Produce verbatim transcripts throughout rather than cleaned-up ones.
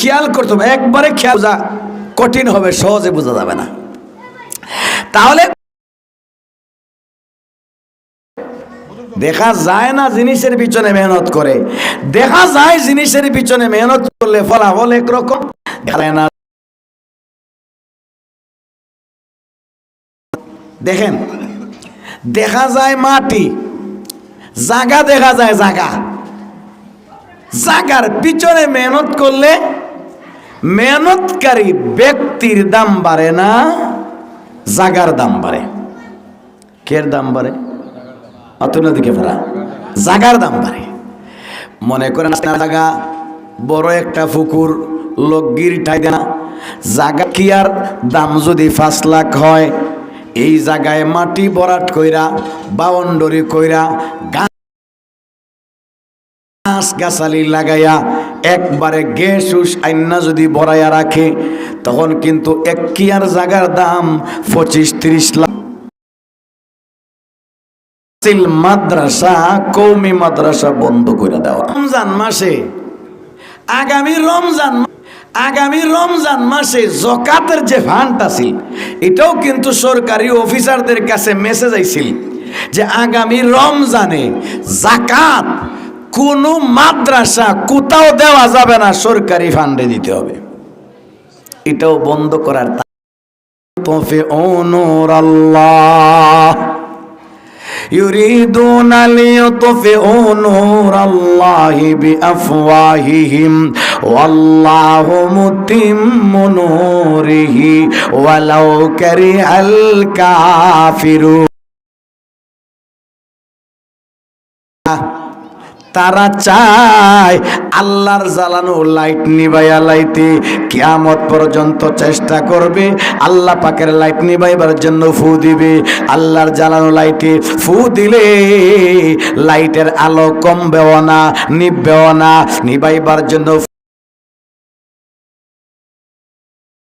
খেয়াল করতে হবে, একবারে খেয়াল বোঝা কঠিন হবে, সহজে বোঝা যাবে না। তাহলে দেখা যায় না জিনিসের পিছনে মেহনত করে, দেখা যায় জিনিসের পিছনে মেহনত করলে ফলাফল একরকম, দেখা যায় না। দেখেন, দেখা যায় মাটি, জাগা দেখা যায় জাগা। জাগার পিছনে মেহনত করলে মেহনতকারী ব্যক্তির দাম বাড়ে না, জাগার দাম বাড়ে। কের দাম বাড়ে? অতনা দিকে ফেরা, জাগার দাম বাড়ে। মনে করেন, জাগা বড় একটা পুকুর, লগির ঠাই দেনা, জাগা কিয়ার দাম যদি পাঁচ লাখ হয়, এই জাগায় মাটি ভরাট কইরা, বাউন্ডারি কইরা, গাছ গাছালি লাগাইয়া, একবারে গেসুস আইন্না যদি ভরাইয়া রাখে, তখন কিন্তু এক কিয়ার জাগার দাম পঁচিশ ত্রিশ লাখ। ছিল মাদ্রাসা, কওমি মাদ্রাসা বন্ধ করে দেওয়া। রমজান মাসে, আগামী রমজান মা-, আগামী রমজান মাসে জকাতের যে ফান্ড আছিল, এটাও কিন্তু সরকারি অফিসারদের কাছে মেসেজ আইছিল যে আগামী রমজানে জাকাত কোনো মাদ্রাসা কোথাও দেওয়া যাবে না, সরকারি ফান্ডে দিতে হবে। এটাও বন্ধ করার يطفئوا نور الله يريدون ليطفئوا نور الله بأفواههم والله متم نوره ولو كره الكافرون। তারা চায় আল্লাহর জ্বালানো লাইট নিবাইয়া লাইতে, কিয়ামত পর্যন্ত চেষ্টা করবে, আল্লাহ পাকের লাইট নিবাইবার জন্য ফু দিবে। আল্লাহর জ্বালানো লাইটে ফু দিলে লাইটের আলো কমবেও না, নিববেও না, নিবাইবার জন্য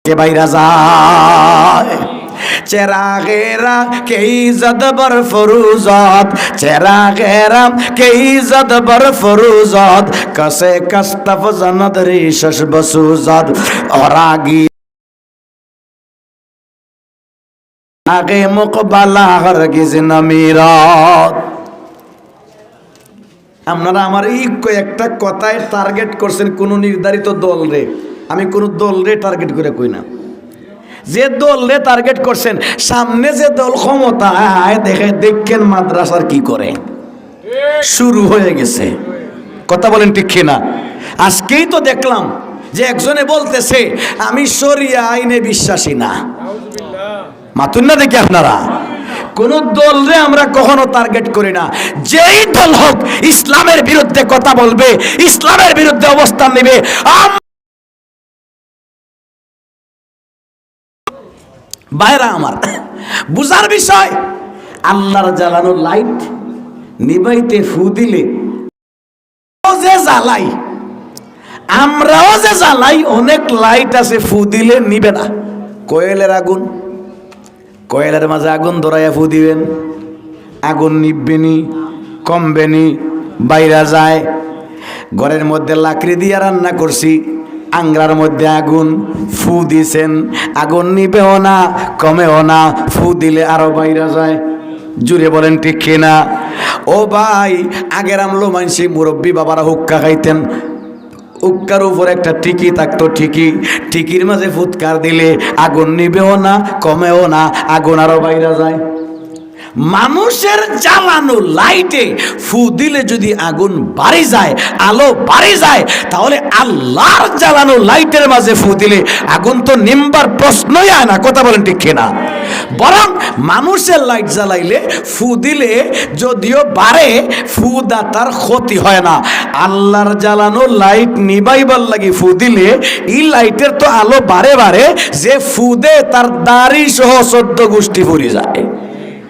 কে বাইরা যায়। چراغ را کی زد بر فروزد، چراغ را کی زد بر فروزد، کس کستف زند ریشش بسوزد۔ اور آگی آگے مقبلہ ہرگز نمیرد۔ আপনারা আমার এই কয়েকটা কথায় টার্গেট করছেন কোনো নির্ধারিত দলরে। আমি কোনো দলরে টার্গেট করে কই না। যে দলরে টার্গেট করছেন, সামনে যে দল ক্ষমতায় আয়, দেখে দেখেন মাদ্রাসার কি করে। শুরু হয়ে গেছে। কথা বলেন ঠিক কি না? আজকেই তো দেখলাম যে একজনে বলতেছে, "আমি শরিয়া আইনে বিশ্বাসী না।" মাতুন না দেখি আপনারা, কোন দলরে আমরা কখনো টার্গেট করি না। যেই দল হোক, ইসলামের বিরুদ্ধে কথা বলবে, ইসলামের বিরুদ্ধে অবস্থান নিবে। আম-, ভাইরা আমার, বুঝার বিষয়, আল্লাহর জ্বালানো লাইট নিবাইতে ফু দিলে যে জ্বালাই, আমরাও যে জ্বালাই, অনেক লাইট আছে ফু দিলে নিবে না। কয়েলের আগুন, কয়েলের মাঝে আগুন ধরাইয়া ফু দিবেন, আগুন নিববে নি, কমবে নি, বাইরা যায়। ঘরের মধ্যে লাকড়ি দিয়া রান্না করছি, আংরার মধ্যে আগুন, ফু দিছেন, আগুন নিবেও না, কমেও না, ফু দিলে আরো বাইরা যায়। জুরে বলেন ঠিক কি না? ও ভাই, আগের আমলো মানষি মুরব্বি বাবারা হুক্কা খাইতেন, হুক্কার উপর একটা টিকি থাকতো, টিকি, টিকির মাঝে ফুৎকার দিলে আগুন নিবেও না, কমেও না, আগুন আরো বাইরা যায়। মানুষের জ্বালানো লাইটে ফু দিলে যদি আগুন বাড়ি যায়, আলো বাড়ি যায়, তাহলে আল্লাহর জ্বালানো লাইটের মাঝে ফু দিলে আগুন তো নিমবার প্রশ্নই আয় না। কথা বলেন ঠিক কি না? বরং মানুষের লাইট জ্বালাইলে ফু দিলে যদিও বাড়ে, ফু দাতার ক্ষতি হয় না। আল্লাহর জ্বালানো লাইট নিবাইবার লাগি ফু দিলে ই লাইটের তো আলো বাড়ে বাড়ে, যে ফু দে তার দাড়ি সহ চোদ্দ গুষ্টি পুড়ি যায়।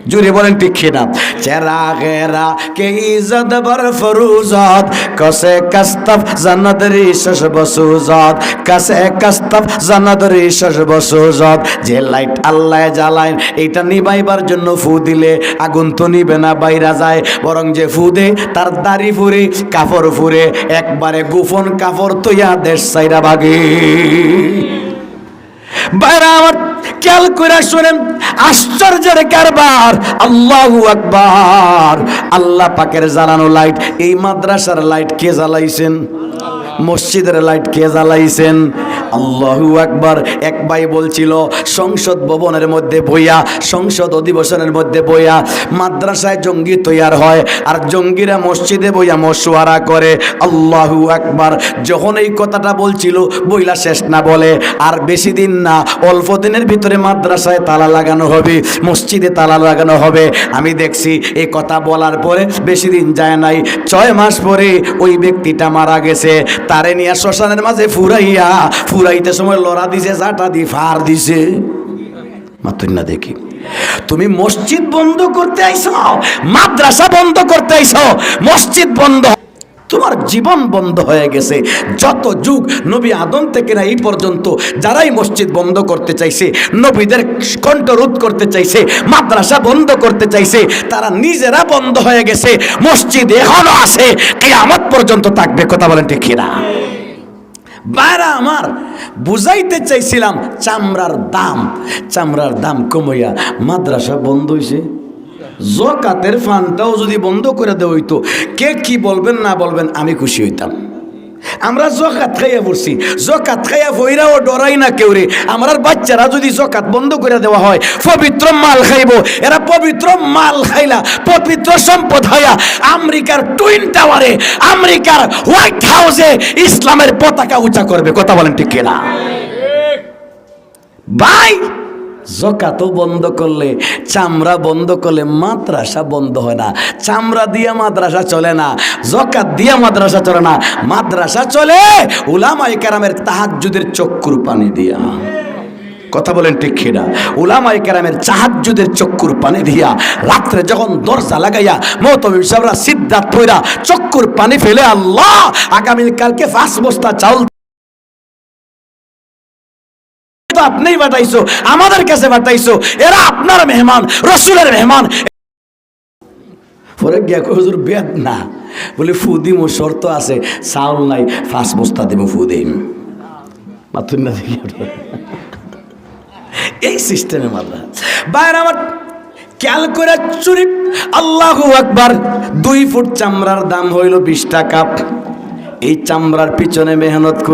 জুরে বলেন ঠিক কি না? چراغ را که ایزد بر فروزد، کس کستف زند ریشش بسوزد، کس کستف زند ریشش بسوزد। যে লাইট আল্লায় জ্বালাইন, এইটা নিবাইবার জন্য ফু দিলে আগুন তো নিবে না, বাইরা যায়, বরং যে ফু দে তার দাড়ি ফুরে, কাপড় ফুরে, একবারে গোপন কাপড় তইয়া দেশ ছাইরা ভাগে। ভাইরা আমার, খেয়াল কইরা শুনেন, আশ্চর্যের কারবার। আল্লাহু আকবার। আল্লাহ পাকের জ্বালানো লাইট, এই মাদ্রাসার লাইট কে জ্বালাইছেন? মসজিদের লাইট কে জ্বালাইছেন? আল্লাহু আকবার। এক ভাই বলছিল, সংসদ ভবনের মধ্যে বইয়া, সংসদ অধিবেশনের মধ্যে বইয়া মাদ্রাসায় জঙ্গি তৈয়ার হয়, আর জঙ্গিরা মসজিদে বইয়া মশওয়ারা করে। আল্লাহু আকবার। যখন এই কথাটা বলছিল, বইলা শেষ না বলে, আর বেশি দিন না, অল্প দিনের ভিতরে মাদ্রাসায় তালা লাগানো হবে, মসজিদে তালা লাগানো হবে। আমি দেখছি এই কথা বলার পরে বেশি দিন যায় নাই, ছয় মাস পরে ওই ব্যক্তিটা মারা গেছে। তারে নিয়া শ্মশানের মাঝে ফুরাইয়া, ফুরাইতে সময় লড়া দিছে, জাটা দি ফার দিছে। মাতুন না দেখি, তুমি মসজিদ বন্ধ করতে আইছো, মাদ্রাসা বন্ধ করতে আইছো, মসজিদ বন্ধ, তোমার জীবন বন্ধ হয়ে গেছে। যত যুগ নবী আদম থেকে না এই পর্যন্ত যারাই মসজিদ বন্ধ করতে চাইছে, নবীদের কণ্ঠ রোধ করতে চাইছে, মাদ্রাসা বন্ধ করতে চাইছে, তারা নিজেরা বন্ধ হয়ে গেছে। মসজিদ এখনো আছে, কিয়ামত পর্যন্ত থাকবে। কথা বলেন ঠিক কিনা? ভাইরা আমার, বুঝাইতে চাইছিলাম চামড়ার দাম, চামড়ার দাম কমাইয়া মাদ্রাসা বন্ধ হইছে। জকাতের ফান্ডটাও যদি বন্ধ করে দেওয়া হইতো, কে কি বলবেন না বলবেন, আমি খুশি হইতাম। আমরা জকাত খাইয়া পড়ছি, জকাত খাইয়া পইড়াও ডরাই না কেউরে। আমরার বাচ্চারা যদি জকাত বন্ধ করে দেওয়া হয়, পবিত্র মাল খাইবো, এরা পবিত্র মাল খাইলা পবিত্র সম্পদ হইয়া আমেরিকার টুইন টাওয়ারে, আমেরিকার হোয়াইট হাউসে ইসলামের পতাকা উঁচা করবে। কথা বলেন ঠিক কিনা? ভাই, জকাতও বন্ধ করলে, চামড়া বন্ধ করলে মাদ্রাসা বন্ধ হয় না। চামড়া দিয়া মাদ্রাসা চলে না, জকাত দিয়া মাদ্রাসা চলে না। মাদ্রাসা চলে উলামায়ে কেরামের তাহাজ্জুদের চক্ষুর পানি দিয়া। কথা বলেন ঠিক কিনা? উলামায়ে কেরামের তাহাজ্জুদের চক্ষুর পানি দিয়া, রাত্রে যখন দরজা লাগাইয়া মহতমিম সাহেবরা সিজদাত পইড়া চক্ষুর পানি ফেলে, আল্লাহ, আগামীকালকে পাঁচ বস্তা চাউল তো আপনিই পাঠাইছো, আমাদের কাছে পাঠাইছো, এরা আপনার মেহমান, রসুলের মেহমান। পরে গিয়া কয়, "হুজুর, বেদ না।" বলে, "ফু দিমু, শর্ত আছে, চাউল নাই, পাঁচ বস্তা দিমু, ফু দিমু।" মাতুন না দেখি। এই সিস্টেমে মাদ্রাসা। ভাইরা আমার, খেয়াল করে চুরি, আল্লাহু আকবার। দুই ফুট চামড়ার দাম হইল বিশ টাকা। এই চামড়ার পিছনে মেহনত